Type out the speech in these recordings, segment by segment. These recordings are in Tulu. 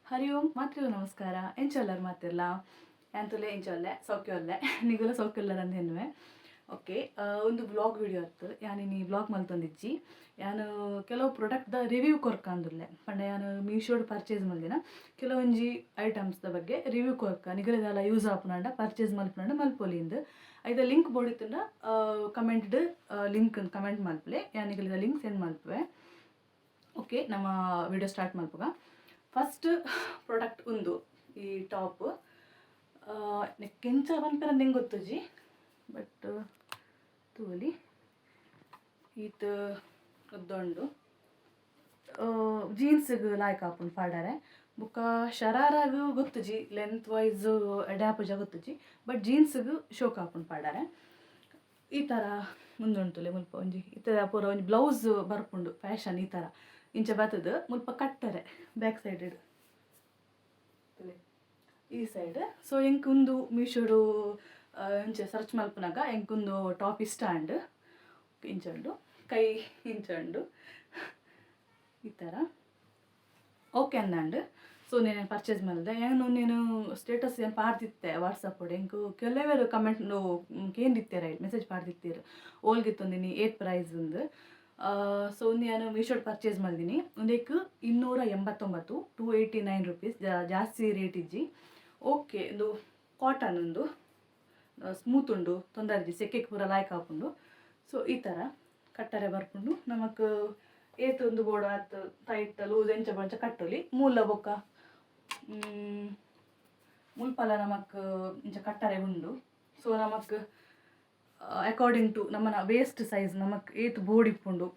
ಹರಿ ಓಂ. ಮಾತ್ರಿಗೂ ನಮಸ್ಕಾರ. ಎಂಚೊಲ್ಲರ್ ಮಾತಿರ್ಲ? ಎಂತುಲೆ, ಎಂಚೊಲ್ಲೆ? ಸೌಖ್ಯ ಒಲ್ಲೆ? ನಿಗುಲ ಸೌಖ್ಯ ಅಂದ್ ಎನ್ನುವೆ. ಓಕೆ, ಒಂದು ವ್ಲಾಗ್ ವಿಡಿಯೋ ಅತ್ತು. ಯಾನ್ ಇನಿ ವ್ಲಾಗ್ ಮಲ್ತೊಂದಿಜ್ಜಿ. ಯಾನ್ ಕೆಲವು ಪ್ರಾಡಕ್ಟ್ದ ರಿವ್ಯೂ ಕೊರ್ಕಂದುಲ್ಲೆ. ಪಂಡ ಯಾನ್ ಮೀಶೋಡ್ ಪರ್ಚೇಸ್ ಮಲ್ದಿನ ಕೆಲವೊಂಜಿ ಐಟಮ್ಸ್ದ ಬಗ್ಗೆ ರಿವ್ಯೂ ಕೊರ್ಕ. ನಿಗಲೆದಾಲ ಯೂಸ್ ಆಪುನಂಡ, ಪರ್ಚೇಸ್ ಮಲ್ಪುನಂಡ ಮಲ್ಪೊಲಿಂದ್. ಐತ ಲಿಂಕ್ ಬೋಡಿತ್ತುಂಡ ಕಮೆಂಟ್ಡ್ ಲಿಂಕ್ ಕಮೆಂಟ್ ಮಲ್ಪುಲೆ. ಯಾನ್ ನಿಗಲಿದ ಲಿಂಕ್ ಸೆಂಡ್ ಮಲ್ಪುವೆ. ಓಕೆ, ನಮ್ಮ ವಿಡಿಯೋ ಸ್ಟಾರ್ಟ್ ಮಲ್ಪುಗ. ಫಸ್ಟ್ ಪ್ರಾಡಕ್ಟ್ ಉಂದು, ಈ ಟಾಪ್. ಕೆಂಚ ಪನ್ಪೆರ ನಿಂಗೆ ಗೊತ್ತುಜಿ, ಬಟ್ ತೂವಲಿ. ಈತ್ ಉದ್ದ. ಜೀನ್ಸ್ಗ್ ಲಾಯ್ಕ್ ಆಪುಂಡು ಪಾಡರೆ. ಬೊಕ್ಕ ಶರಾರಾಗ್ ಗೊತ್ತುಜಿ, ಲೆಂತ್ ವೈಸ್ ಎಡ್ಡೆ ಗೊತ್ತುಜಿ, ಬಟ್ ಜೀನ್ಸ್ಗ್ ಶೋಕ್ ಆಪುಂಡು ಪಾಡರೆ. ಈ ಥರ ಮುಂದುಂಟುಲೆ. ಮುಲ್ಪ ಒಂಜಿ ಈ ಥರ ಪೂರ ಒಂಜಿ ಬ್ಲೌಸ್ ಬರ್ಪುಂಡು. ಫ್ಯಾಷನ್ ಈ ಥರ ಇಂಚ ಬತ್ತದು. ಮುಲ್ಪ ಕಟ್ಟರೆ ಬ್ಯಾಕ್ ಸೈಡ್, ಈ ಸೈಡ್. ಸೊ ಎಂಕ್ ಉಂದು ಮೀಶೋಡು ಇಂಚ ಸರ್ಚ್ ಮಲ್ಪುನಗ ಎಂಕ್ ಟಾಪ್ ಇಷ್ಟ ಆಂಡ್. ಇಂಚ ಉಂಡು, ಕೈ ಇಂಚ ಉಂಡು, ಈ ಥರ. ಓಕೆ ಅಂದಾಂಡ್. ಸೊ నేను ಪರ್ಚೇಸ್ ಮಲ್ದೆ. ಏನು నేను ಸ್ಟೇಟಸ್ ಏನು ಪಾಡ್ದಿತ್ತೆ ವಾಟ್ಸಪ್. ಎಂಕ್ ಕೆಲವರು ಕಮೆಂಟ್ ಕೇಂದಿತ್ತೇರ, ಮೆಸೇಜ್ ಪಾಡ್ದಿತ್ತೀರು, ಓಲ್ಗಿತ್ತೊಂದಿನಿ, ಏತ್ ಪ್ರೈಸ್ ಉಂದು. ಸೊ ಒಂದು ನಾನು ಮೀಶೋಡ್ ಪರ್ಚೇಸ್ ಮಲ್ದಿನಿ. ಒಂದೇಕ್ 289, ₹289. ಜಾಸ್ತಿ ರೇಟ್ ಇಜ್ಜಿ. ಓಕೆ, ಒಂದು ಕಾಟನ್ ಉಂದು, ಸ್ಮೂತ್ ಉಂಡು, ತೊಂದರೆ ಇಜ್ಜಿ. ಸೆಕೆಗೆ ಪೂರ ಲಾಯ್ಕ್ ಆಪುಂಡು. ಸೊ ಈ ಥರ ಕಟ್ಟರೆ ಬರ್ಪುಂಡು. ನಮಕ್ ಏತ್ ಒಂದು ಬೋಡು ಆತ್ ಟೈಟ್, ಲೂಸ್ ಎಂಚ ಬಂಚ ಕಟ್ಟೊಲಿ. ಮೂಲ ಬೊಕ್ಕ ಮುಲ್ಪಲ ನಮಕ್ ಇಂಚ ಕಟ್ಟರೆ ಉಂಡು. ಸೊ ನಮಕ್ ಅಕಾರ್ಡಿಂಗ್ ಟು ನಮ್ಮನ ವೇಸ್ಟ್ ಸೈಜ್, ನಮಕ್ ಏತ್ ಬೋಡ್ ಇಪ್ಪುಂಡು,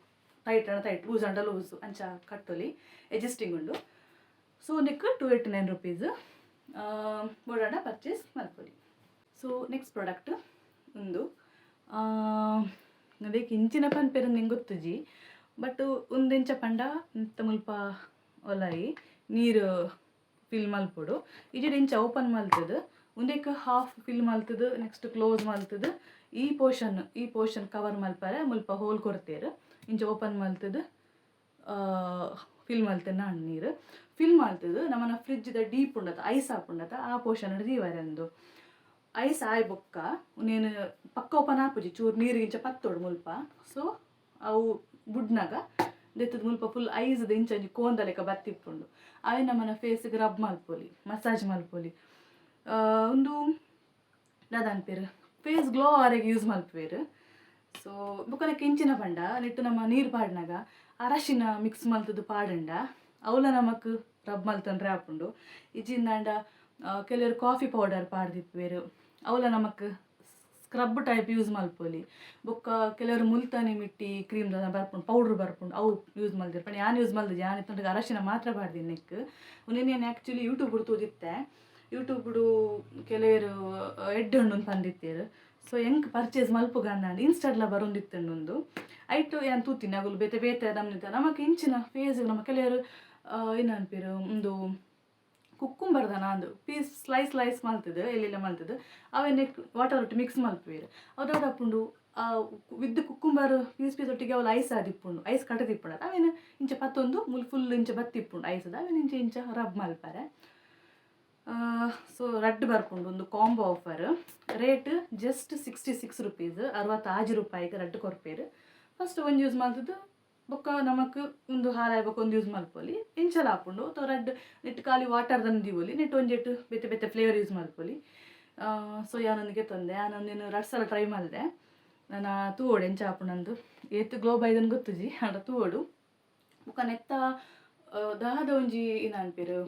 ಟೈಟ್ ಅಂಡ ಟೈಟ್, ಲೂಸ್ ಅಂಡ ಲೂಸ್, ಅಂಚ ಕಟ್ಟೊಲಿ. ಅಡ್ಜಸ್ಟಿಂಗ್ ಉಂಡು. ಸೊ ನೆಕ್ ₹289. ಬೋಡಂಡ ಪರ್ಚೇಸ್ ಮಲ್ಪೊಲಿ. ಸೊ ನೆಕ್ಸ್ಟ್ ಪ್ರಾಡಕ್ಟ್ ಉಂದು. ಅದಕ್ಕೆ ಇಂಚಿನ ಪನ್ಪೆರ್ ನಿಂಗೆ ಗೊತ್ತುಜಿ, ಬಟ್ ಉಂದೆಂಚ ಪಂಡ ಇಂತ ಮುಲ್ಪ ಒಲಾಯಿ ನೀರು ಫಿಲ್ ಮಲ್ಪೊಡು. ಇಜಿಡ ಇಂಚ ಓಪನ್ ಮಲ್ತದು, ಉಂದೆಕ್ ಹಾಫ್ ಫಿಲ್ ಮಲ್ತದು, ನೆಕ್ಸ್ಟ್ ಕ್ಲೋಸ್ ಮಲ್ತದು, ಈ ಪೋರ್ಷನ್ ಕವರ್ ಮಲ್ಪರೆ ಮುಲ್ಪ ಹೋಲ್ ಕೊಡ್ತೇರು. ಇಂಚ ಓಪನ್ ಮಲ್ತದು ಫಿಲ್ ಮಲ್ತನ ನೀರು ಫಿಲ್ ಮಲ್ತದು, ನಮ್ಮನ ಫ್ರಿಜ್ದ ಡೀಪ್ ಉಂಡತ, ಐಸ್ ಆಪುಂಡತ, ಆ ಪೋರ್ಷನ್ ದೀವರೆ. ಅಂದು ಐಸ್ ಆಯ್ ಬೊಕ್ಕ ನೇನು ಪಕ್ಕ ಓಪನ್ ಆಪುಜಿ, ಚೂರು ನೀರು ಇಂಚ ಪತ್ತೊಡು ಮುಲ್ಪ. ಸೊ ಅವು ಬುಡ್ನಾಗ ದೆತ್ತದ ಮುಲ್ಪ ಫುಲ್ ಐಸ್ದ ಇಂಚ ಒಂಜಿ ಕೋಂದ ಲೆಕ್ಕ ಬತ್ತಿಪ್ಪುಂಡು. ಅವೆ ನಮ್ಮನ ಫೇಸ್ಗೆ ರಬ್ ಮಲ್ಪೊಲಿ, ಮಸಾಜ್ ಮಲ್ಪೊಲಿ. ಉಂದು ದಾದ ಅನ್ಪೇರು, ಫೇಸ್ ಗ್ಲೋ ಆರೆಗ್ ಯೂಸ್ ಮಲ್ಪುವೆರ್. ಸೊ ಬೊಕ್ಕ ಇಂಚಿನ ಪಂಡ ನೆಟ್ಟು ನಮ್ಮ ನೀರು ಪಾಡ್ನಾಗ ಅರಶಿನ ಮಿಕ್ಸ್ ಮಲ್ತದು ಪಾಡಂಡ ಅವಲ ನಮಕ್ ರಬ್ ಮಲ್ತಂದ್ರೆ ಆಪುಂಡು. ಇಜಿಂದಾಂಡ ಕೆಲವರು ಕಾಫಿ ಪೌಡರ್ ಪಾಡ್ದಿಪ್ಪುವೆರ್, ಅವಲ ನಮಕ್ ಸ್ಕ್ರಬ್ ಟೈಪ್ ಯೂಸ್ ಮಲ್ಪೊಲಿ. ಬೊಕ್ಕ ಕೆಲವರು ಮುಲ್ತಾನಿ ಮಿಟ್ಟಿ ಕ್ರೀಮ್ ಬರ್ಪುಂಡು, ಪೌಡ್ರ್ ಬರ್ಪುಂಡು, ಅವು ಯೂಸ್ ಮಲ್ದಿರ್. ಪಂಡ ಯಾನ್ ಯೂಸ್ ಮಲ್ದಿಜಿ. ಯಾನ್ ಇತ್ತಂಡ ಅರಶಿನ ಮಾತ್ರ ಪಾಡ್ದಿನಿ ನೆಕ್. ಉಂದೆನ್ ಯಾನ್ ಆ್ಯಕ್ಚುಲಿ ಯೂಟ್ಯೂಬ್ ತೂದಿತ್ತೆ. ಯೂಟ್ಯೂಬ್ಡು ಕೆಲವರು ಎಡ್ಡೆ ಉಂಡು ಪಂದಿತ್ತೇರು. ಸೊ ಎಂಕ್ ಪರ್ಚೇಸ್ ಮಲ್ಪುಗ ಅಂದಾಂಡ್. ಇನ್ಸ್ಟಾಡ್ಲ ಬರೊಂದಿತ್ತುಂಡು ಉಂದು. ಐಟ್ ಯಾನ್ ತೂತಿನಿ, ಅಗುಲು ಬೇತೆ ಬೇತೆ ನಮ್ನಿತ ನಮಕ್ ಇಂಚಿನ ಫೇಸ್. ನಮ್ಮ ಕೆಲವರು ಏನು ಅನ್ಪೇರು, ಉಂದು ಕುಕ್ಕುಂಬರ್ದನ ಅಂದು ಪೀಸ್ ಸ್ಲೈಸ್ ಸ್ಲೈಸ್ ಮಲ್ತದು, ಎಲ್ಲೆಲ್ಲ ಮಲ್ತದು, ಅವೆನ್ ವಾಟರ್ ಒಟ್ಟು ಮಿಕ್ಸ್ ಮಲ್ಪುವೆರ್. ಅವು ದಾದಾಪುಂಡು, ವಿತ್ ಕುಕ್ಕುಂಬರ್ ಪೀಸ್ ಪೀಸ್ ಒಟ್ಟಿಗೆ ಅವು ಐಸ್ ಆದಿಪ್ಪುಂಡು, ಐಸ್ ಕಟದಿಪ್ಪುಂಡು. ಅವೇನು ಇಂಚ ಪತ್ತೊಂದು ಮುಲ್ ಫುಲ್ ಇಂಚ ಬತ್ತಿಪ್ಪುಂಡು ಐಸದ. ಅವೇನು ಇಂಚ ಇಂಚ ರಬ್ ಮಲ್ಪರೆ. ಸೊ ರಡ್ಡ್ ಬರ್ಪುಂಡು. ಒಂದು combo offer. Rate just ₹66. 66 ರೂಪಾಯಿಗೆ ರಡ್ಡ್ ಕೊರ್ಪೇರು. ಫಸ್ಟ್ ಒಂದು ಯೂಸ್ ಮಲ್ತದ್ದು, ಬೊಕ್ಕ ನಮಕ್ ಒಂದು ಹಾಲಾಯ್ ಬೊಕ್ಕ ಒಂದು ಯೂಸ್ ಮಲ್ಪೊಲಿ. ಇಂಚಲ ಆಪುಂಡು. ಅಥವಾ ರಡ್ಡ್ ನೆಟ್ ಖಾಲಿ ವಾಟರ್ ದನ್ ದೀವೊಲಿ, ನೆಟ್ ಒಂಜೆಟ್ ಬೇತೆ ಬೇತೆ ಫ್ಲೇವರ್ ಯೂಸ್ ಮಲ್ಪೊಲಿ. ಸೊ ಯಾನೊಂದಿಗೆ ತಂದೆ, ಯಾನೊಂದಿನ ರಡ್ಡ್ ಸಲ ಟ್ರೈ ಮಲ್ದೆ. ನನ್ನ ತೂವೊಡು ಎಂಚ ಆಪುಂಡಂದು. ಏತ್ ಗ್ಲೋ ಬೈದನ್ ಗೊತ್ತುಜಿ, ಆಂಡ ತೂವೊಡು. ಬೊಕ್ಕ ನೆತ್ತ ದಾದ ಒಂಜಿ ಏನ ಅನ್ಪೇರು,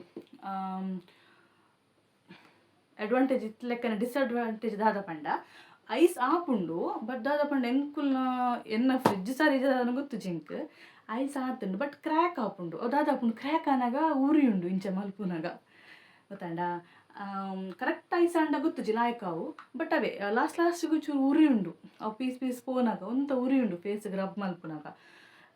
ಅಡ್ವಾಂಟೇಜ್ ಇತ್ತು ಲೆಕ್ಕನ ಡಿಸ್ಅಡ್ವಾಂಟೇಜ್ ದಾದ ಪಂಡ, ಐಸ್ ಆಪುಂಡು, ಬಟ್ ದಾದ ಪಂಡ, ಎಂಕುಲ್ನ ಎನ್ನ ಫ್ರಿಜ್ ಸರಿ ಗೊತ್ತುಜಿ ಎಂಕ್. ಐಸ್ ಆತುಂಡು, ಬಟ್ ಕ್ರ್ಯಾಕ್ ಆಪುಂಡು. ಅವು ದಾದ ಆಪುಂಡು, ಕ್ರ್ಯಾಕ್ ಆನಾಗ ಉರಿ ಉಂಡು ಇಂಚ ಮಲ್ಪುನಾಗ, ಗೊತ್ತಾಂಡ? ಕರೆಕ್ಟ್ ಐಸ್ ಆಂಡ ಗೊತ್ತುಜಿ, ಲಾಯ್ಕ್ ಅವು. ಬಟ್ ಅವೇ ಲಾಸ್ಟ್ ಲಾಸ್ಟಿಗೆ ಚೂರು ಉರಿ ಉಂಡು. ಅವು ಪೀಸ್ ಪೀಸ್ ಪೋನಾಗ ಒಂತ ಉರಿ ಉಂಡು ಫೇಸ್ಗೆ ರಬ್ ಮಲ್ಪುನಾಗ.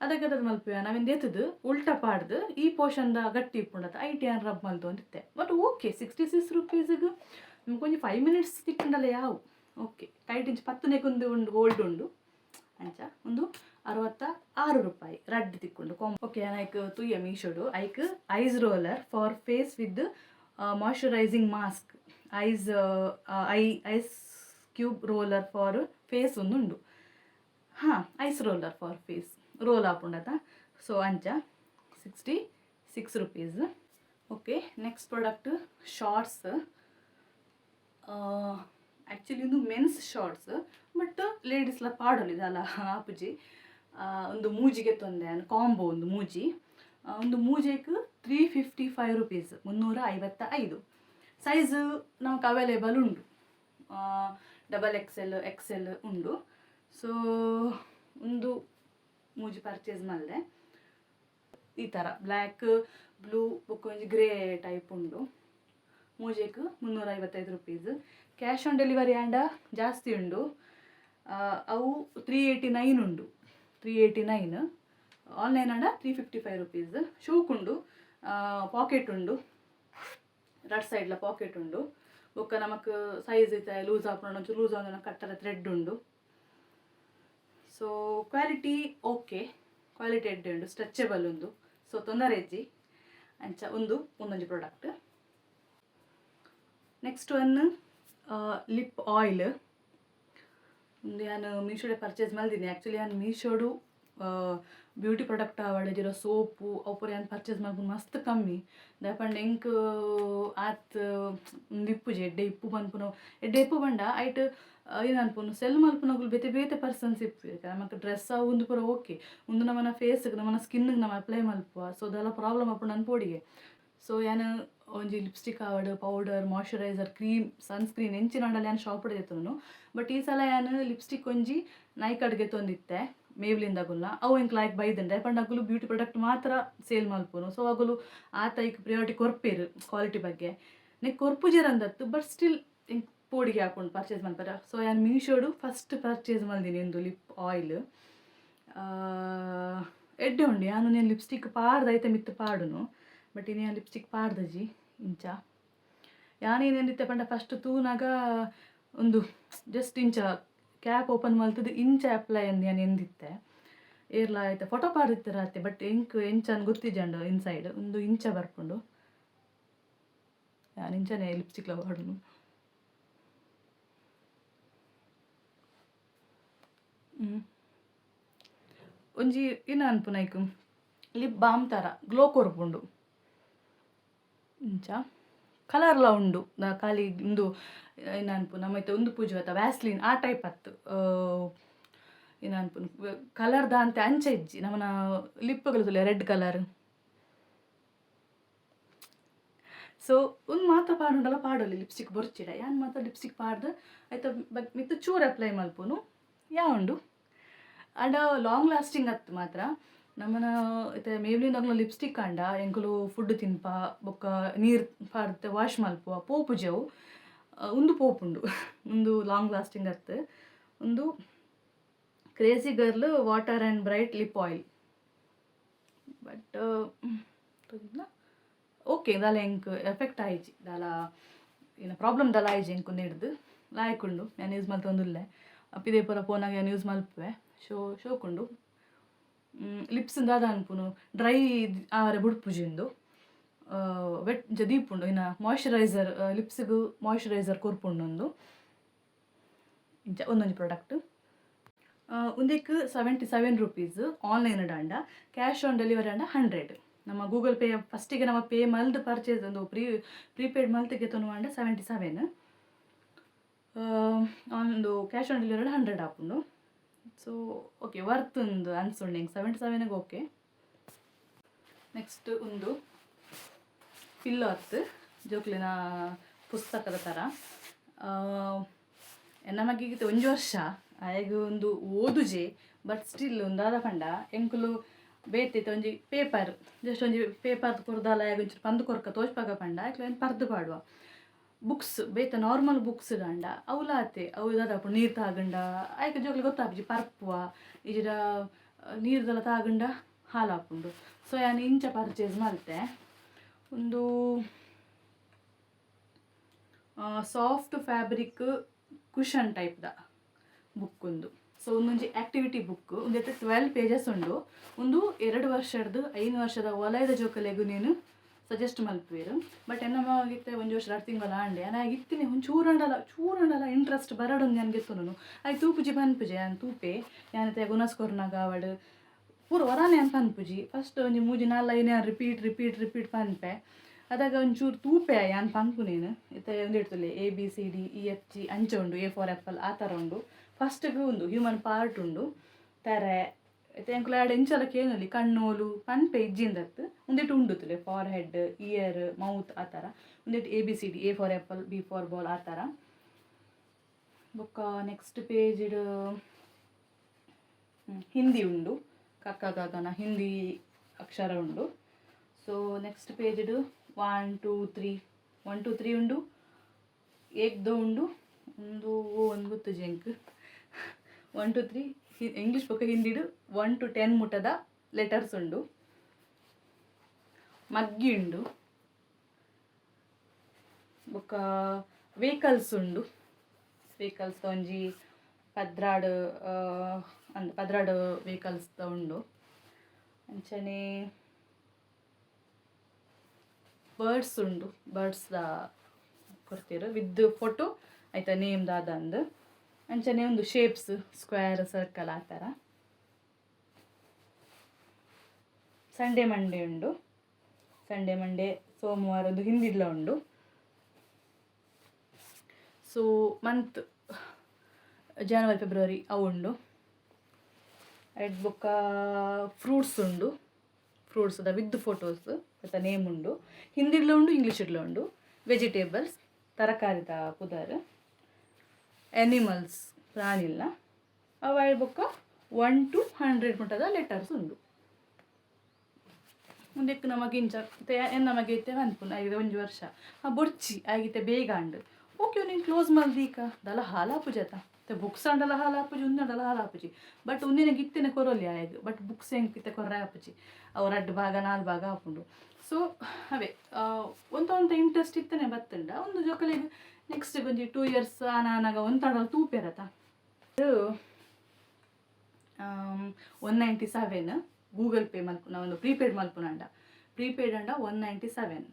ಅದಕ್ಕೆ ಅದ್ ಮಲ್ಪುವೆ, ನಾವೇನು ದೇತದು ಉಲ್ಟಾ ಪಾಡ್ದು, ಈ ಪೋರ್ಷನ್ದ ಗಟ್ಟಿ ಇಪ್ಪುಂಡತ, ಐಟ್ ಯಾನ್ ರಬ್ ಮಲ್ತೊಂದಿತ್ತೆ. ಬಟ್ ಓಕೆ, 66 ರುಪೀಸ್ಗೆ ನಮ್ಗೆ ಒಂಜಿ 5 ಮಿನಿಟ್ಸ್ ತಿಕ್ಕಂಡಲ್ಲ ಯಾವು. ಓಕೆ, ಕೈಟ್ ಇಂಚ ಪತ್ತನೆಗೊಂದು ಉಂಡು, ಹೋಲ್ಡ್ ಉಂಡು. ಅಂಚ ಒಂದು 66 ರೂಪಾಯಿ ರಡ್ಡ್ ತಿಕ್ಕುಂಡು. ಓಕೆ, ಐಕ್ ತೂಯ ಮೀಶೋಡು. ಐಕ್ ice roller for face with moisturizing mask, ice ice cube roller for face ಉಂಡು. ಹಾಂ, ice roller for face roll ಆಪುಂಡತ. ಸೊ ಅಂಚ 66 rupees. Okay, next product shorts. Actually ಉಂದು ಮೆನ್ಸ್ ಶಾರ್ಟ್ಸ್, ಬಟ್ ಲೇಡೀಸ್ಲ ಪಾಡೊಲಿ, ದಾಲ ಆಪುಜಿ. ಒಂದು ಮೂಜಿಗೆ ತೊಂದೆ ಕಾಂಬೋ. ಒಂದು ಮೂಜಿ, ಒಂದು ಮೂಜೆಕ್ 355 ರುಪೀಸ್, 355. ಸೈಜ್ ನಮಕ್ ಅವೈಲೇಬಲ್ ಉಂಡು, ಡಬಲ್ ಎಕ್ಸೆಲ್, ಎಕ್ಸೆಲ್ ಉಂಡು. ಸೊ ಒಂದು ಮೂಜಿ ಪರ್ಚೇಸ್ ಮಲ್ದೆ. ಈ ಥರ ಬ್ಲ್ಯಾಕ್, ಬ್ಲೂ, ಬೊಕ್ಕ ಒಂಜಿ ಗ್ರೇ ಟೈಪ್ ಉಂಡು. ಮೂಜೆಕ್ 355 ರುಪೀಸ್. ಕ್ಯಾಶ್ ಆನ್ ಡೆಲಿವರಿ ಆಂಡ ಜಾಸ್ತಿ ಉಂಡು. ಅವು 389 ಉಂಡು, 389. ಆನ್ಲೈನ್ ಆಂಡ 355 ರುಪೀಸ್. ಶೋಕ್ ಉಂಡು, ಪಾಕೆಟ್ ಉಂಡು, ರಡ್ ಸೈಡ್ಲ ಪಾಕೆಟ್ ಉಂಡು. ಬೊಕ್ಕ ನಮಕ್ ಸೈಜ್ ಇತ್ತೆ ಲೂಸ್ ಆಪುಂಡು, ಒಂಚೂರು ಲೂಸ್ ಆಪುಂಡು, ಕಟ್ಟರ ಥ್ರೆಡ್ ಉಂಡು. ಸೊ ಕ್ವಾಲಿಟಿ ಓಕೆ, ಕ್ವಾಲಿಟಿ ಎಡ್ಡೆ ಉಂಡು, ಸ್ಟ್ರೆಚಬಲ್ ಉಂಡು. ಸೊ ತೊಂದರೆ ಇಜ್ಜಿ. ಅಂಚ ಒಂದು ಒಂದೊಂಜಿ product. Next one lip oil. ಒಂದು ಯಾನ್ ಮೀಶೋಡೆ ಪರ್ಚೇಸ್ ಮಲ್ದಿನಿ. ಆ್ಯಕ್ಚುಲಿ ಯಾನ್ ಮೀಶೋಡು ಬ್ಯೂಟಿ ಪ್ರಾಡಕ್ಟ್ ಆವಡ್, ಸೋಪು ಅವು ಪೂರ ಯಾನ್ ಪರ್ಚೇಸ್ ಮಲ್ಪುನು ಮಸ್ತ್ ಕಮ್ಮಿ. ದಾಯೆ ಪಂಡ ಎಂಕ್ ಆತ್ ಉಂದು ಇಪ್ಪುಜಿ, ಎಡ್ಡೆ ಇಪ್ಪು ಪನ್ಪುನವು. ಎಡ್ಡೆ ಇಪ್ಪು ಪಂಡ ಐಟ್ ಏನ್ ಅನ್ಪುನು, ಸೆಲ್ ಮಲ್ಪುನಗುಲು ಬೇತೆ ಬೇತೆ ಪರ್ಸನ್ಸ್ ಇಪ್ಪುವೆರ್. ನಮಕ್ ಡ್ರೆಸ್ ಅವು ಉಂದು ಪೂರ ಓಕೆ. ಉಂದು ನಮನ ಫೇಸ್ಗೆ, ನಮನ ಸ್ಕಿನ್ಗೆ ನಮ ಅಪ್ಲೈ ಮಲ್ಪುವ. ಸೊ ದಾಲ ಪ್ರಾಬ್ಲಮ್ ಆಪುಂಡು ಅನ್ ಪೋಡಿಗೆ. ಸೊ ಯಾನ್ ಒಂಜಿ ಲಿಪ್ಸ್ಟಿಕ್ ಆವಡ್, ಪೌಡರ್, ಮಾಯ್ಶ್ಚರೈಸರ್, ಕ್ರೀಮ್, ಸನ್ಸ್ಕ್ರೀನ್ ಎಂಚಿನ ಆಂಡಲ ಯಾನ್ ಶಾಪ್ ದೆತ್ತೊನು. ಬಟ್ ಈ ಸಲ ಯಾನ್ ಲಿಪ್ಸ್ಟಿಕ್ ಒಂಜಿ ನೈಕಾಡ್ ಗೆತೊಂದಿತ್ತೆ, ಮೇವ್ಲಿಂದಗುಲ್ನ. ಅವು ಎಂಕ್ ಲಾಯ್ಕ್ ಬೈದುಂಡು. ದಾಯೆ ಪಂಡ ಅಗುಲು ಬ್ಯೂಟಿ ಪ್ರಾಡಕ್ಟ್ ಮಾತ್ರ ಸೇಲ್ ಮಲ್ಪುನು. ಸೊ ಅಗುಲು ಆತ ಐಕ್ ಪ್ರಿಯಾರಿಟಿ ಕೊರ್ಪೆರ್ ಕ್ವಾಲಿಟಿ ಬಗ್ಗೆ. ನೆಕ್ ಕೊರ್ಪುಜೆರ್ ಅಂದತ್ತು, ಬಟ್ ಸ್ಟಿಲ್ ಎಂಕ್ ಪೋಡಿಗೆ ಆಪುಂಡು ಪರ್ಚೇಸ್ ಮಲ್ಪೆರೆ. ಸೊ ಯಾನ್ ಮೀಶೋಡು ಫಸ್ಟ್ ಪರ್ಚೇಸ್ ಮಲ್ದಿನಿ ಉಂದು ಲಿಪ್ ಆಯಿಲ್. ಎಡ್ಡೆ ಉಂಡು. ಯಾನ್ ಉಂದೆನ್ ಲಿಪ್ಸ್ಟಿಕ್ ಪಾಡ್ದು ಐತ ಮಿತ್ತ್ ಪಾಡುನು. ಬಟ್ ಇನಿ ಯಾನ್ ಲಿಪ್ಸ್ಟಿಕ್ ಪಾಡ್ದಜಿ. ಇಂಚ ಯಾನ್ ಏನೇನಿತ್ತೆ ಪಂಡ, ಫಸ್ಟ್ ತೂನಗ ಉಂದು ಜಸ್ಟ್ ಇಂಚ ಕ್ಯಾಪ್ ಓಪನ್ ಮಲ್ತುದು ಇಂಚ ಅಪ್ಲೈ ಅಂದ್ ಯಾನ್ ಎಂದಿತ್ತೆ. ಏರ್ಲ ಆಯ್ತ ಫೋಟೋ ಪಾಡ್ದಿತ್ತೆರ್ ಆತೆ, ಬಟ್ ಎಂಕ್ ಎಂಚ ಗೊತ್ತಿಜ್ಜಂಡು. ಇನ್ಸೈಡ್ ಉಂದು ಇಂಚ ಬರ್ಪುಂಡು. ಯಾನ್ ಇಂಚನೆ ಲಿಪ್ಸ್ಟಿಕ್ಲ ಪಾಡುನು. ಒಂಜಿ ಇನ್ನ ಅನ್ಪುನ ಐಕ್ ಲಿಪ್ ಬಾಮ್ ತರ ಗ್ಲೋ ಕೊರ್ಪುಂಡು. ಇಂಚ ಕಲರ್ಲ ಉಂಡು. ಖಾಲಿ ಉಂದು ಏನ ಅನ್ಪುನ, ನಮ್ಮ ಇತ್ತೆ ಉಂದು ಪೂಜುವತ್ತ ವ್ಯಾಸ್ಲಿನ್, ಆ ಟೈಪ್ ಅತ್ತು. ಏನ ಅನ್ಪುನ, ಕಲರ್ ದಾಂತೆ ಅಂಚ ಇಜ್ಜಿ. ನಮನ ಲಿಪ್ಪುಗಳು ರೆಡ್ ಕಲರ್. ಸೊ ಉಂದು ಮಾತ್ರ ಪಾಡುಂಡಲ ಪಾಡೊಲಿ, ಲಿಪ್ಸ್ಟಿಕ್ ಬೊರ್ಚಿಡ. ಯಾನ್ ಮಾತ್ರ ಲಿಪ್ಸ್ಟಿಕ್ ಪಾಡ್ದು ಐತ ಮಿತ್ತ್ ಚೂರು ಅಪ್ಲೈ ಮಲ್ಪುನು. ಯಾ ಉಂಡು, ಆಂಡ ಲಾಂಗ್ ಲಾಸ್ಟಿಂಗ್ ಅತ್ತು ಮಾತ್ರ. ನಮನ ಇತ್ತೆ ಮೇವ್ಲಿನ್ ಲಿಪ್ಸ್ಟಿಕ್ ಆಂಡ ಎಂಕುಲು ಫುಡ್ ತಿನ್ಪ ಬೊಕ್ಕ ನೀರು ಪಾಡ್ದ್ ವಾಶ್ ಮಲ್ಪುವ, ಪೋಪುಜಿ ಅವು. ಉಂದು ಪೋಪುಂಡು. ಉಂದು ಲಾಂಗ್ ಲಾಸ್ಟಿಂಗ್ ಅತ್ತು. ಉಂದು crazy girl water and bright lip oil. But okay, ದಾಲ ಎಂಕ್ ಎಫೆಕ್ಟ್ ಆಯಿಜಿ, ದಾಲ ಏನ ಪ್ರಾಬ್ಲಮ್ ದಾಲ ಆಯಿಜಿ ಎಂಕ್. ಉಂದು ಲಾಯ್ಕ್ ಉಂಡು. ಯಾನ್ ಯೂಸ್ ಮಲ್ತೊಂದುಲ್ಲೆ. ಪಿದಯಿ ಪೂರ ಪೋನಾಗ ಯಾನ್ ಯೂಸ್ ಮಲ್ಪುವೆ. ಶೋ ಶೋಕುಂಡು. ಲಿಪ್ಸ್ ದಾದ ಅನ್ಪುನು, ಡ್ರೈ ಆವರೆ ಬುಡ್ಪುಜಿ ಉಂದು. ವೆಟ್ ಇಂಚ ದೀಪುಂಡು. ಇನ್ನ ಮಾಯ್ಶ್ಚರೈಸರ್, ಲಿಪ್ಸ್ಗ್ ಮಾಯ್ಶ್ಚರೈಸರ್ ಕೊರ್ಪುಂಡು ಉಂದು. ಇಂಚ ಒಂದೊಂಜಿ ಪ್ರಾಡಕ್ಟ್. ಉಂದೆಕ್ 77 ರುಪೀಸ್ ಆನ್ಲೈನ್ ಆಂಡ. ಕ್ಯಾಶ್ ಆನ್ ಡೆಲಿವರಿ ಆಂಡ 100. ನಮ್ಮ ಗೂಗಲ್ ಪೇ ಫಸ್ಟಿಗೆ ನಮ್ಮ ಪೇ ಮಲ್ದು ಪರ್ಚೇಸ್ ಒಂದು ಪ್ರೀಪೇಯ್ಡ್ ಮಲ್ತ್ ಗೆತೊನುವ ಆಂಡ 77. ಒಂದು ಕ್ಯಾಶ್ ಆನ್ ಡೆಲಿವರಿ 100 ಆಪುಂಡು. ಸೊ ಓಕೆ, ವರ್ತ್ ಉಂದು ಅನ್ಸುಂಡು ಎಂಕ್. 77ಗೆ ಓಕೆ. ನೆಕ್ಸ್ಟ್ ಉಂದು ಪಿಲ್ಲೋ ಅತ್ತು, ಜೋಕ್ಲೆನ ಪುಸ್ತಕದ ಥರ. ಎನ್ನ ಮಗಿಗೆ ಒಂಜಿ ವರ್ಷ, ಆಯಗ್ ಒಂದು ಓದುಜೆ. ಬಟ್ ಸ್ಟಿಲ್ ಉಂದಾದ ಪಂಡ, ಎಂಕುಲು ಬೇತೆ ಒಂಜಿ ಪೇಪರ್, ಜಸ್ಟ್ ಒಂಜಿ ಪೇಪರ್ ಕೊರ್ದಾಲ ಆಯಗ್ ಒಂಚೂರು ಪಂದ್ ಕೊರ್ಕ ತೋಜ್ಪಾಗ ಪಂಡ ಆಯ್ಕ್ಲ ಪರ್ದು ಪಾಡುವ. ಬುಕ್ಸ್ ಬೇತೆ ನಾರ್ಮಲ್ ಬುಕ್ಸ್ ದಾಂಡ ಅವುಲ ಆತೆ. ಅವು ದಾದ ನೀರು ತಾಗಂಡ ಆಯ್ಕೆ ಜೋಕ್ಲೆ ಗೊತ್ತಾಪುಜಿ, ಪರ್ಪುವ ಇಜಿಡ ನೀರ್ದೆಲ್ಲ ತಾಗಂಡ ಹಾಲಾಪುಂಡು. ಸೊ ಯಾನ್ ಇಂಚ ಪರ್ಚೇಸ್ ಮಲ್ತೆ. ಒಂದು ಸಾಫ್ಟ್ ಫ್ಯಾಬ್ರಿಕ್ ಕುಷನ್ ಟೈಪ್ದ ಬುಕ್ ಉಂದು. ಸೊ ಒಂದೊಂಜಿ ಆಕ್ಟಿವಿಟಿ ಬುಕ್. ಉಂದೆಟ್ 12 ಪೇಜಸ್ ಉಂಡು. ಉಂದು 2 ವರ್ಷಡ್ದು 5 ವರ್ಷದ ಒಲಯದ ಜೋಕಲೆಗು ನೀನು ಸಜೆಸ್ಟ್ ಮಲ್ಪುವೆರ್. ಬಟ್ ಎನ್ನ ಮಗಿತ್ತೆ 1 ವರ್ಷ 2 ತಿಂಗಳು ಆಂಡೆ ಅನ ಇತ್ತಿನಿ ಒಂಚೂರಂಡಲ ಚೂರಂಡಲ ಇಂಟ್ರೆಸ್ಟ್ ಬರಡೊಂದು ನನಗೆ ತುನು ಆಯ್ ತೂಪುಜಿ ಪನ್ಪುಜಿ. ಯಾನ್ ತೂಪೆ, ಯಾನ್ ಉನಸ್ ಕೊರ್ನಾಗ ಅವಡು ಪೂರ ವರಾನೆ ಅಂತ ಪನ್ಪುಜಿ. ಫಸ್ಟ್ ಒಂಜಿ ಮೂಜಿ ನಾಲ್ ಲೈನ್ ಯಾನ್ ರಿಪೀಟ್ ರಿಪೀಟ್ ರಿಪೀಟ್ ಪನ್ಪೆ. ಅದಾಗ ಒಂಚೂರು ತೂಪೆ ಯಾನ್ ಪನ್ಪುನೇನು. ಇತ್ತೆ ಒಂದು ಇಡ್ತುಲೆ A B C D E F G ಅಂಚ ಉಂಡು, ಎ ಫಾರ್ ಆ್ಯಪಲ್ ಆ ಥರ ಉಂಡು. ಫಸ್ಟಿಗೆ ಒಂದು ಹ್ಯೂಮನ್ ಪಾರ್ಟ್ ಉಂಡು ತರೆ. ಇತ್ತೆ ಎಂಕುಲು ಆಡ ಎಂಚಲ ಕೇನೊಲಿ, ಕಣ್ಣೋಲು ಪನ್ಪೆ ಇಜ್ಜಿಂದತ್ತು. ಉಂದೆಟ್ ಉಂಡು ತುಲೆ, ಫಾರ್ ಹೆಡ್, ಇಯರ್, ಮೌತ್ ಆ ಥರ. ಉಂದೆಟ್ A B C D, A for apple, B for ball ಆ ಥರ. ಬೊಕ್ಕ ನೆಕ್ಸ್ಟ್ ಪೇಜ್ಡ್ ಹಿಂದಿ ಉಂಡು, ಕಕ್ಕ ಗಗನ ಹಿಂದಿ ಅಕ್ಷರ ಉಂಡು. ಸೊ ನೆಕ್ಸ್ಟ್ ಪೇಜ್ಡ್ 1 2 3, 1 2 3 ಉಂಡು, ಏಕ್ದ ಉಂಡು. ಒಂದು ಒಂದು ಗೊತ್ತುಜಿ ಎಂಕ್. 1 2 3 ಇಂಗ್ಲೀಷ್ ಬೊಕ್ಕ ಹಿಂದಿಡು 1 ಟು 10 ಮುಟ್ಟದ ಲೆಟರ್ಸ್ ಉಂಡು. ಮಗ್ಗಿ ಉಂಡು. ಬೊಕ್ಕ ವೆಹಿಕಲ್ಸ್ ಉಂಡು. ವೆಹಿಕಲ್ಸ್ ಒಂಜಿ 12, ಅಂದ್, 12 ವೆಹಿಕಲ್ಸ್ ಉಂಡು. ಅಂಚನೆ ಬರ್ಡ್ಸ್ ಉಂಡು. ಬರ್ಡ್ಸ್ ಕೊಡ್ತೀರು ವಿತ್ ಫೋಟೋ ಆಯ್ತಾ, ನೇಮ್ ದಾದ ಅಂದ್. ಅಂಚನೆ ಒಂದು ಶೇಪ್ಸ್, ಸ್ಕ್ವೇರ್, ಸರ್ಕಲ್ ಆ ಥರ. ಸಂಡೇ ಮಂಡೇ ಉಂಡು. ಸಂಡೇ, ಮಂಡೇ, ಸೋಮವಾರ ಒಂದು ಹಿಂದಿಡ್ಲ ಉಂಡು. ಸೊ ಮಂತ್ ಜನವರಿ, ಫೆಬ್ರವರಿ ಅವು ಉಂಡು. ರೆಡ್ ಬೊಕ್ಕ ಫ್ರೂಟ್ಸ್ ಉಂಡು. ಫ್ರೂಟ್ಸ್ the with photos ಮತ್ತು ನೇಮ್ ಉಂಡು. ಹಿಂದಿಡ್ಲ ಉಂಡು, ಇಂಗ್ಲೀಷ್ ಇಡ್ಲ ಉಂಡು. ವೆಜಿಟೇಬಲ್ಸ್, ತರಕಾರಿದ ಪುದರ್. ಎನಿಮಲ್ಸ್, ಪ್ರಾಣಿಲ್ಲ ಅವು. ಬೊಕ್ಕ 1 ಟು 100 ಮುಟ್ಟದ ಲೆಟರ್ಸ್ ಉಂಡು. ಮುಂದಕ್ಕೆ ನಮಗೆ ಇಂಚ ನಮಗೆ ಇತ್ತೆ ಅನ್ಪುಂಡು ಐದು 1 ವರ್ಷ ಆ ಬೊರ್ಚಿ ಆಗಿತ್ತೆ ಬೇಗ ಅಂಡು. ಓಕೆ, ನೀನು ಕ್ಲೋಸ್ ಮಲ್ದೀಕ ದಲ ಹಾಲಾಪುಜತ. ಬುಕ್ಸ್ ಅಂಡಲ ಹಾಲಾಪುಜಿ, ಉಂದಂಡಲ ಹಾಲಾಪುಜಿ. ಬಟ್ ಉಂದಿನ ಗಿತ್ತಿನ ಕೊರೊಲಿ ಆಯಗ್. ಬಟ್ ಬುಕ್ಸ್ ಎಂಕ್ ಇತ್ತೆ ಕೊರ್ರೆ ಆಪುಜಿ. ಅವು ರಡ್ಡ್ ಭಾಗ ನಾಲ್ ಭಾಗ ಆಪುಂಡು. ಸೊ ಅವೇ ಒಂತ ಒಂತ ಇಂಟ್ರೆಸ್ಟ್ ಇತ್ತನೆ ಬತ್ತುಂಡ ಒಂದು ಜೋಕಲಿಗೆ. ನೆಕ್ಸ್ಟ್ ಒಂಜಿ 2 ಇಯರ್ಸ್ ಆನ ಆನಾಗ ಒಂತಾಡಲ ತೂಪೆರತ. 197 ಗೂಗಲ್ ಪೇ ಮಲ್ಪುನ ಒಂದು ಪ್ರೀಪೇಯ್ಡ್ ಮಲ್ಪುನಂಡ. ಪ್ರೀಪೇಯ್ಡ್ ಅಂಡ 197,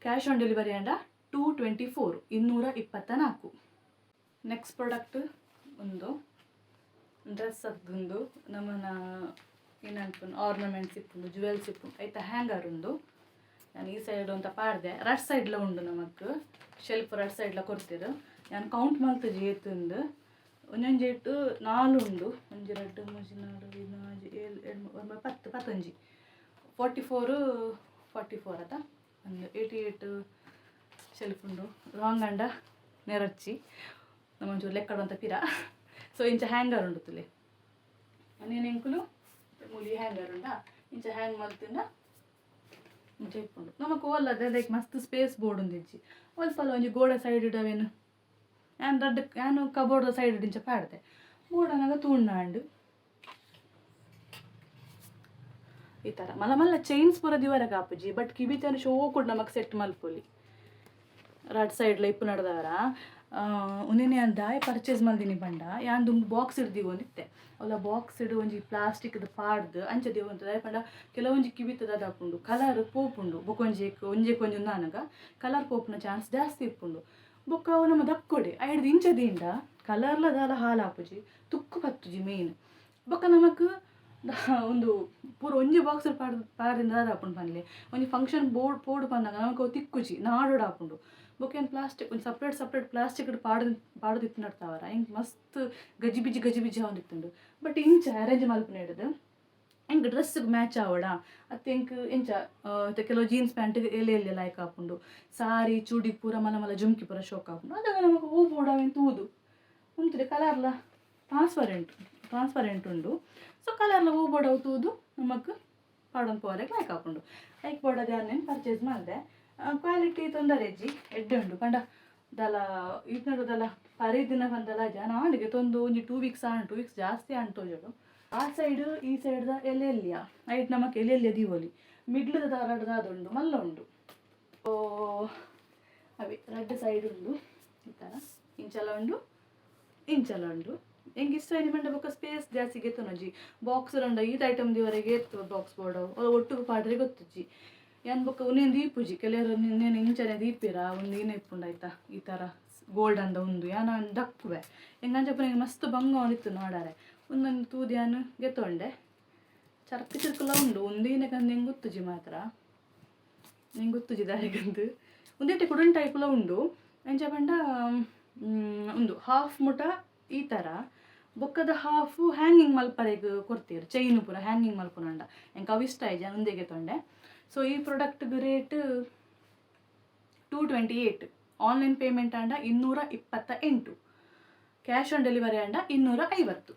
ಕ್ಯಾಶ್ ಆನ್ ಡೆಲಿವರಿ ಅಂಡ 224, 224. ನೆಕ್ಸ್ಟ್ ಪ್ರಾಡಕ್ಟ್ ಒಂದು ಡ್ರೆಸ್ ಅದ್ದುಂದು. ನಮ್ಮನ ಏನನ್ಪುಂಡು, ಆರ್ನಮೆಂಟ್ಸ್ ಇಪ್ಪುಂಡು, ಜುವೆಲ್ಸ್ ಇಪ್ಪುಂಡು, ಐತ ಹ್ಯಾಂಗರ್ ಉಂಡು. ನಾನು ಈ ಸೈಡ್ ಅಂತ ಪಾಡ್ದೆ, ರಡ್ ಸೈಡ್ಲ ಉಂಡು. ನಮಕ್ ಶೆಲ್ಫ್ ರಡ್ ಸೈಡ್ಲ ಕೊರ್ತಿರು. ನಾನು ಕೌಂಟ್ ಮಲ್ತುಜಿ ಏತುಂದು. ಒಂಜೊಂಜಿ ಏಟು ನಾಲ್ ಉಂಡು. ಒಂಜಿ, ರಡ್ಡ್, ಮೂಜಿ, ನಾಲ್, ಐದು, ಆಜಿ, ಏಳು, ಏಳು, ಒಂಬತ್ತು, 10, ಪತ್ತೊಂಜಿ, 44, 44 ಅತ. ಒಂದು 88 ಶೆಲ್ಫ್ ಉಂಡು. ರಾಂಗ್ ಅಂಡ ನೆರಚ್ಚಿ ನಮ್ಮ ಒಂಚೂರು ಲೆಕ್ಕಡುವಂತ ಪಿರ. ಸೊ ಇಂಚ ಹ್ಯಾಂಗರ್ ಉಂಡು ತುಲೆ. ನೀನು ಎಂಕುಲು ಮೂಲಿ ಹ್ಯಾಂಗರ್ ಉಂಡಾ, ಇಂಚ ಹ್ಯಾಂಗ್ ಮಲ್ತಿಂಡ ಇಂಚ ಇಪ್ಪುಂಡು. ನಮಕ್ ಓಲ್ಲದೆ ಲೈಕ್ ಮಸ್ತ್ ಸ್ಪೇಸ್ ಬೋರ್ಡ್ ಉಂದಿಜ್ಜಿ. ಒಲ್ಪ ಒಂಜಿ ಗೋಡೆ ಸೈಡ್ ಇಡವೇನು. ಯಾನ್ ರಡ್ಡ್ ಯಾನ್ ಕಬೋರ್ಡ್ ಸೈಡ್ ಇಂಚ ಪಾಡ್ದೆ. ಬೋರ್ಡ್ ತೂಂಡಾಂಡ್ ಈ ಥರ ಮಲ್ಲ ಮಲ್ಲ ಚೈನ್ಸ್ ಪೂರ ದಿವರಗ ಆಪುಜಿ. ಬಟ್ ಕಿಬಿತನ ಶೋಕುಡ್ ನಮಕ್ ಸೆಟ್ ಮಲ್ಪೊಲಿ ರಡ್ ಸೈಡ್ಲ ಇಪ್ಪು ನಡ್ದವರ. ಉಂದೆನೆ ಯಾನ್ ದಾಯೆ ಪರ್ಚೇಸ್ ಮಲ್ದಿನಿ ಪಂಡ, ಯಾನ್ ದುಂಬು ಬಾಕ್ಸ್ ಇಡ್ದಿವೊಂದಿತ್ತೆ. ಅವಲ ಬಾಕ್ಸ್ ಇಡು ಒಂಜಿ ಪ್ಲಾಸ್ಟಿಕ್ದ ಪಾಡ್ದು ಅಂಚ ದಿವೊಂತು. ದಾಯೆ ಪಂಡ ಕೆಲವೊಂಜಿ ಕಿಬಿತದ ದಾಪುಂಡು, ಕಲರ್ ಪೋಪುಂಡು. ಬೊಕೊಂಜಿ ಒಂಜೆಕ್ ಒಂಜಿ ಉಂದಾನಗ ಕಲರ್ ಪೋಪುನ ಚಾನ್ಸ್ ಜಾಸ್ತಿ ಇಪ್ಪುಂಡು. ಬೊಕ್ಕ ಅವು ನಮ್ಮ ದಕ್ಕೊಡೆ ಐಡ್ದ್ ಇಂಚ ದೀಂಡ ಕಲರ್ಲ ದಾಲ ಹಾಲಾಪುಜಿ, ತುಕ್ಕು ಪತ್ತುಜಿ ಮೇನ್. ಬೊಕ್ಕ ನಮಕ್ ಒಂದು ಪೂರ ಒಂಜಿ ಬಾಕ್ಸ್ ಪಾಡ್ ಪಾಡ್ದಿಂದ ದಾದ ಆಪುಂಡು ಪನ್ಲೆ, ಒಂಜಿ ಫಂಕ್ಷನ್ ಬೋರ್ಡ್ ಪೋಡು ಪನ್ನಗ ನಮಕ್ ಅವು ತಿಕ್ಕುಜಿ, ನಾಡೋಡು ಆಪುಂಡು. ಬೊಕ್ಕ ಏನು ಪ್ಲಾಸ್ಟಿಕ್ ಒಂಜಿ ಸಪ್ರೇಟ್ ಸಪ್ರೇಟ್ ಪ್ಲಾಸ್ಟಿಕ್ ಪಾಡ್ ಪಾಡ್ದು ಇತ್ತಿನಡ್ತಾವರ ಎಂಕ್ ಮಸ್ತ್ ಗಜಿಬಿಜಿ ಗಜಿಬಿಜಿ ಆವೊಂದಿತ್ತುಂಡು. ಬಟ್ ಇಂಚ ಅರೇಂಜ್ ಮಲ್ಪುನ ಹಿಡ್ದು ಎಂಕ್ ಡ್ರೆಸ್ಗೆ ಮ್ಯಾಚ್ ಆವಡ ಅತ್ತೆ ಎಂಕ್ ಎಂಚ ಇತ್ತೆ ಕೆಲವು ಜೀನ್ಸ್ ಪ್ಯಾಂಟ್ ಎಲ್ಲಿ ಎಲ್ಲಿ ಲೈಕ್ ಆಪುಂಡು, ಸಾರಿ ಚೂಡಿ ಪೂರ ಮಲ್ಲ ಮಲ್ಲ ಜುಮ್ಕಿ ಪೂರ ಶೋಕ್ ಆಪುಂಡು. ಅದಾಗ ನಮಕ್ ಹೂ ಬೋಡ ಅವೆನ್ ತೂದು ಉಂತುದೆ. ಕಲರ್ಲ ಟ್ರಾನ್ಸ್ಪರೆಂಟ್ ಟ್ರಾನ್ಸ್ಪರೆಂಟ್ ಉಂಡು. ಸೊ ಕಲರ್ಲ ಹೂ ಬೋಡ ಅವು ತೂದು ನಮಕ್ ಪಾಡೊಂದು ಪೋವರೆಗ್ ಲೈಕ್ ಆಪುಂಡು. ಐಕ್ ಬೋಡಾದ್ ಯಾನ್ ಪರ್ಚೇಸ್ ಮಲ್ದೆ. ಕ್ವಾಲಿಟಿ ತೊಂದರೆ ಇಜ್ಜಿ, ಎಡ್ಡೆ ಉಂಡು. ಪಂಡ ದಾಲ ಈತ್ನಡು ದಾಲ ಪರಿದಿನ ಪಂದಲ ಜನ ಆಂಡಿಗೆ ತೊಂದು ಒಂಜಿ 2 ವೀಕ್ಸ್ ಆಂಡ್, 2 ವೀಕ್ಸ್ ಜಾಸ್ತಿ ಆಂಡ್ ತೋಜೋಡು. ಆ ಸೈಡ್ ಈ ಸೈಡ್ದ ಎಲೆ ಎಲ್ಲಿಯ ಐಟ್ ನಮಕ್ ಎಲೆ ಎಲ್ಲಿಯ ದೀವೊಲಿ. ಮಿಡ್ಲ್ದ ರಡ್ಡ್ ದಾದ ಉಂಡು, ಮಲ್ಲ ಉಂಡು. ಓ ಅವೇ ರಡ್ಡ್ ಸೈಡ್ ಉಂಡು. ಈ ಥರ ಇಂಚಲ ಉಂಡು, ಇಂಚಲ ಉಂಡು. ಎಂಕ್ ಇಷ್ಟ ಆಯ್ನಿ ಪಂಡ ಬೊಕ್ಕ ಸ್ಪೇಸ್ ಜಾಸ್ತಿ ಗೆತ್ತೊನೊಜಿ ಬಾಕ್ಸ್ ರಂಡ ಈತ್ ಐಟಮ್ ದಿವರೆಗೆ ಎತ್ತು ಬಾಕ್ಸ್ ಬೋಡವು ಅವು ಒಟ್ಟುಗು ಪಾಡ್ರೆ ಗೊತ್ತುಜ್ಜಿ. ಯಾನ್ ಬೊಕ್ಕ ಉನೇನ್ ದೀಪುಜಿ. ಕೆಲವರು ನಿನ್ನೇನು ಇಂಚನೆ ದೀಪಿರ ಒಂದು ಏನೇ ಇಪ್ಪುಂಡು ಆಯ್ತಾ, ಈ ಥರ ಗೋಲ್ಡ್ ಅಂದ ಉಂದು ಯಾನ್ ಅವ್ನು ದಕ್ಕುವೆ. ಎಂಗಂಚ ಮಸ್ತ್ ಬಂಗ ಅವನಿತ್ತು ನೋಡಾರೆ. ಒಂದೊಂದು ತೂದು ಯಾನ್ ಗೆತ್ತೊಂಡೆ. ಚರ್ಕ್ ಚಿರ್ಕುಲ ಉಂಡು. ಒಂದೇನಕಂದು ಹೆಂಗೆ ಗೊತ್ತುಜಿ ಮಾತ್ರ, ನಿಂಗೆ ಗೊತ್ತುಜಿ ದಾರೆಗಂದು. ಒಂದೇಟೆ ಕುಡನ್ ಟೈಪ್ಲ ಉಂಡು. ಎಂಚ ಪಂಡ ಉಂದು ಹಾಫ್ ಮುಟ ಈ ಥರ, ಬೊಕ್ಕದ ಹಾಫು ಹ್ಯಾಂಗಿಂಗ್ ಮಲ್ಪರೆಗ್ ಕೊರ್ತೀರ್, ಚೈನ್ ಪೂರ ಹ್ಯಾಂಗಿಂಗ್ ಮಲ್ಪುನಂಡ. ಎಂಕ್ ಅವು ಇಷ್ಟ ಆಯ್ಜ, ಉಂದೆಗೆ ತೊಂಡೆ. ಸೊ ಈ ಪ್ರಾಡಕ್ಟ್ಗೆ ರೇಟ್ 228. ಆನ್ಲೈನ್ ಪೇಮೆಂಟ್ ಆಂಡ 228, ಕ್ಯಾಶ್ ಆನ್ ಡೆಲಿವರಿ ಆಂಡ 250.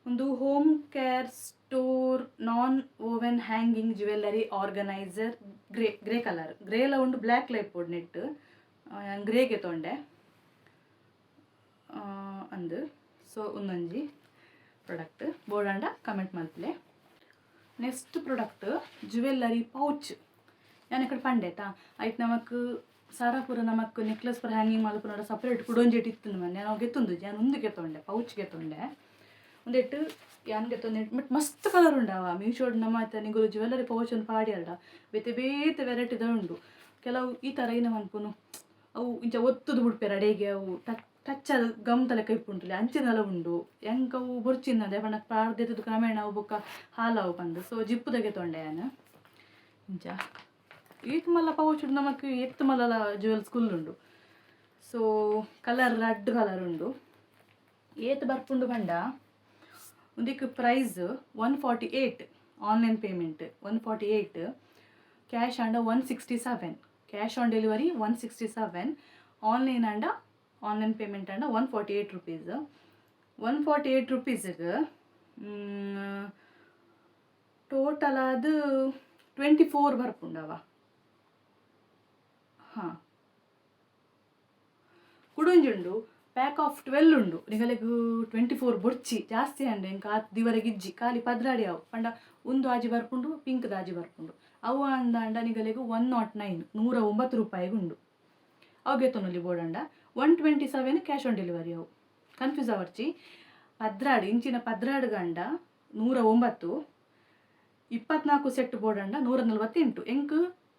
ಒಂದು Home Care Store non woven hanging jewellery organiser, grey grey colour. ಗ್ರೇಲ ಉಂಡು, ಬ್ಲ್ಯಾಕ್ ಲೈಪ್ ನೆಟ್. ಯಾನ್ ಗ್ರೇಗೆ ತೊಂಡೆ ಅಂದು. ಸೊ ಒಂದೊಂಜಿ ಪ್ರಾಡಕ್ಟ್ ಬೋಡಂಡ ಕಮೆಂಟ್ ಮಲ್ಪಲೆ. Next product jewellery pouch. ಯಾನ್ ಕಡೆ ಪಂಡೇತಾ ಐಟ್ ನಮಕ್ ಸಾರ ಪೂರ ನಮಕ್ ನೆಕ್ಲೆಸ್ ಪೂರ ಹ್ಯಾಂಗಿಂಗ್ ಮಲ್ಪುನಡ ಸಪ್ರೇಟ್ ಕುಡೊಂಜೆಟ್ ಇತ್ತು ಮನೆ. ನಾವು ಗೆತ್ತೊಂದು, ಯಾನ್ ಉಂದು ಗೆತ್ತೊಂಡೆ, ಪೌಚ್ ಗೆತ್ತೊಂಡೆ. ಒಂದೆಟ್ಟು ಯಾನ್ ಗೆತ್ತೊಂದೆ, ಬಟ್ ಮಸ್ತ್ ಕಲರ್ ಉಂಡವ. ಮೀಶೋಡ್ ನಮ್ಮ ಆಯ್ತಾ ನಿಗುಲು ಜ್ಯುವೆಲ್ಲರಿ ಪೌಚ್ ಒಂದು ಪಾಡಿಯಲ್ಡ ಬೇತೆ ಬೇತೆ ವೆರೈಟಿದ ಉಂಡು. ಕೆಲವು ಈ ಥರ ಏನ ಮನ್ಪುನು, ಅವು ಇಂಚ ಒತ್ತುದು ಬಿಡ್ಪೇರು ಅಡೆಗೆ. ಅವು ಟಚ್ ಟಚ್ ಅದು ಗಮ್ ತಲೆ ಕೈಪುಂಟುಲೆ ಅಂಚಿನೆಲ್ಲ ಉಂಡು. ಎಂಕ್ ಅವು ಬೊರ್ಚಿನ್ನದೆ ಪಂಡ ಪಾಡ್ದೆತ್ತದು ಕ್ರಮೇಣ ಅವು ಬೊಕ್ಕ ಹಾಲಾವು ಪಂದು. ಸೊ ಜಿಪ್ಪುದಗೆ ತೊಂಡೆ ಯಾನ್. ಇಂಚ ಈತ್ ಮಲ್ಲ ಪೌಚ್ ನಮಕ್ ಎತ್ತು ಮಲ್ಲ ಜುವೆಲ್ಸ್ ಉಂಡು. ಸೊ ಕಲರ್ ರೆಡ್ ಕಲರ್ ಉಂಡು. ಏತ್ ಬರ್ಪುಂಡು ಪಂಡ ಒಂದಿಕ್ price 148 online payment, 148, cash ಆಂಡ 167. Cash on delivery 167, online ಆಂಡ, ಆನ್ಲೈನ್ ಪೇಮೆಂಟ್ ಆಂಡ ₹148. 148 ರುಪೀಸ್ಗೆ ಟೋಟಲ್ ಅದು 24 ಬರ್ಪುಂಡವ. ಹಾಂ, ಕುಡೊಂಜುಂಡು, ಪ್ಯಾಕ್ ಆಫ್ 12 ಉಂಡು. ನಿಗಲೆಗ್ 24 ಬೊರ್ಚಿ, ಜಾಸ್ತಿ ಅಂಡೆ ಎಂಕ್ ಆತ್ ದಿವರೆಗೆ ಇಜ್ಜಿ, ಖಾಲಿ 12 ಅವು ಪಂಡ ಒಂದು ಆಜಿ ಬರ್ಪುಂಡು, ಪಿಂಕ್ ಆಜಿ ಬರ್ಪುಂಡು. ಅವು ಅಂದಾಂಡ ನಿಗಲೆಗ್ 109, 109 ರೂಪಾಯಿಗೆ ಉಂಡು. ಅವು ಗೆತ್ತೊನೊಲಿ ಬೋಡಂಡ. 127 ಕ್ಯಾಶ್ ಆನ್ ಡೆಲಿವರಿ. ಅವು ಕನ್ಫ್ಯೂಸ್ ಅವರ್ಚಿ. 12 ಇಂಚಿನ 12 ಗಂಡ 109, 24 ಸೆಟ್ ಬೋಡಂಡ 148. ಎಂಕ್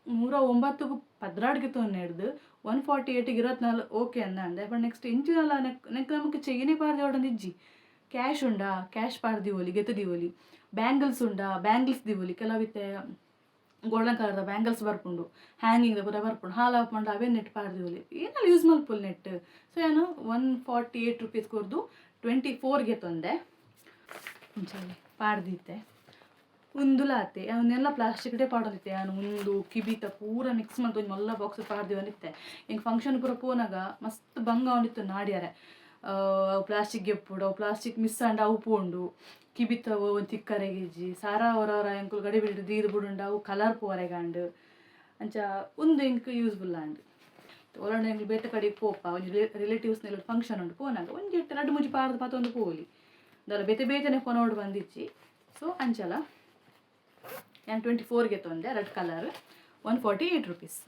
109ಗೂ 12ಗೆ ತೊಂದೆ ಹಿಡ್ದು 148ಗೆ 24 ಓಕೆ ಅಂದ ಅಂದೆ. ಬಟ್ ನೆಕ್ಸ್ಟ್ ಇಂಚಿನಲ್ಲ ನೆಕ್ ನೆಕ್ ನಮಕ್ ಚೈನೇ ಪಾಡ್ದೆ ಓಡಂದು ಇಜ್ಜಿ. ಕ್ಯಾಶ್ ಉಂಡಾ, ಕ್ಯಾಶ್ ಪಾಡ್ದಿವೊಲಿ, ಗೆತ್ತು ದಿವೊಲಿ. ಬ್ಯಾಂಗಲ್ಸ್ ಉಂಡಾ, ಬ್ಯಾಂಗಲ್ಸ್ ದಿವೊಲಿ. ಕೆಲವಿತ್ತೆ ಗೋಲ್ಡನ್ ಕಲರ್ದ ಬ್ಯಾಂಗಲ್ಸ್ ಬರ್ಪುಂಡು, ಹ್ಯಾಂಗಿಂಗ್ ಪೂರ ಬರ್ಪುಂಡು. ಹಾಲು ಪಂಡ ಅವೇ ನೆಟ್ ಪಾಡ್ದಿವೊಲಿ, ಏನಲ್ಲಿ ಯೂಸ್ ಮಲ್ಪೊಲಿ ನೆಟ್. ಸೊ ಏನು 148 ರುಪೀಸ್ ಕೊರ್ದು 24ಗೆ ತೊಂದೆ. ಇಂಚನೆ ಪಾಡ್ದಿತ್ತೆ. ಉಂದುಲಾತೆ ಅವನ್ನೆಲ್ಲ ಪ್ಲಾಸ್ಟಿಕ್ ಡೇ ಪಾಡೊಂದಿತ್ತೆ ಯಾನು. ಉಂದು ಕಿಬಿತ ಪೂರ ಮಿಕ್ಸ್ ಮಂತ್ ಒಂಜಿ ಮಲ್ಲ ಬಾಕ್ಸ್ ಪಾಡ್ದಿವನಿತ್ತೆ. ಎಂಕ್ ಫಂಕ್ಷನ್ ಪೂರ ಪೋನಾಗ ಮಸ್ತ್ ಬಂಗ ಅವನಿತ್ತು ನಾಡ್ಯಾರೆ. ಅವು ಪ್ಲಾಸ್ಟಿಕ್ ಗೆಪ್ಪುಡು, ಅವು ಪ್ಲಾಸ್ಟಿಕ್ ಮಿಸ್ ಆಂಡ ಅವು ಪೋಂಡು. ಕಿಬಿತ ಒಂದು ತಿಕ್ಕರೆಗಿಜ್ಜಿ. ಸಾರ ಹೊರ ಎಂಕುಲು ಗಡಿ ಬಿಡಿ ದೀದ್ ಬುಡುಂಡ ಅವು ಕಲರ್ ಪೋರೆಗಾಂಡ್. ಅಂಚ ಉಂದು ಎಂಕ್ ಯೂಸ್ಫುಲ್ ಆಂಡ್. ಒಳಗಡೆ ಎಂಕ್ಲು ಬೇತೆ ಕಡೆಗೆ ಪೋಪ, ಒಂಜಿ ರಿಲೇಟಿವ್ಸ್ನೆಲ್ಲ ಫಂಕ್ಷನ್ ಉಂಟು, ಪೋನಾಗ ಒಂಜಿ ರಡ್ಡು ಮೂಜಿ ಪಾಡ್ದು ಪತ್ತೊಂದು ಪೋಲಿ ದಾಲ ಬೇತೆ ಬೇತೆನೆ ಕೊನೋಡು ಬಂದಿಚ್ಚಿ. ಸೊ ಅಂಚಲ ನಾನು 24ಗೆ ತೊಂದೆ. Red colour, ₹148.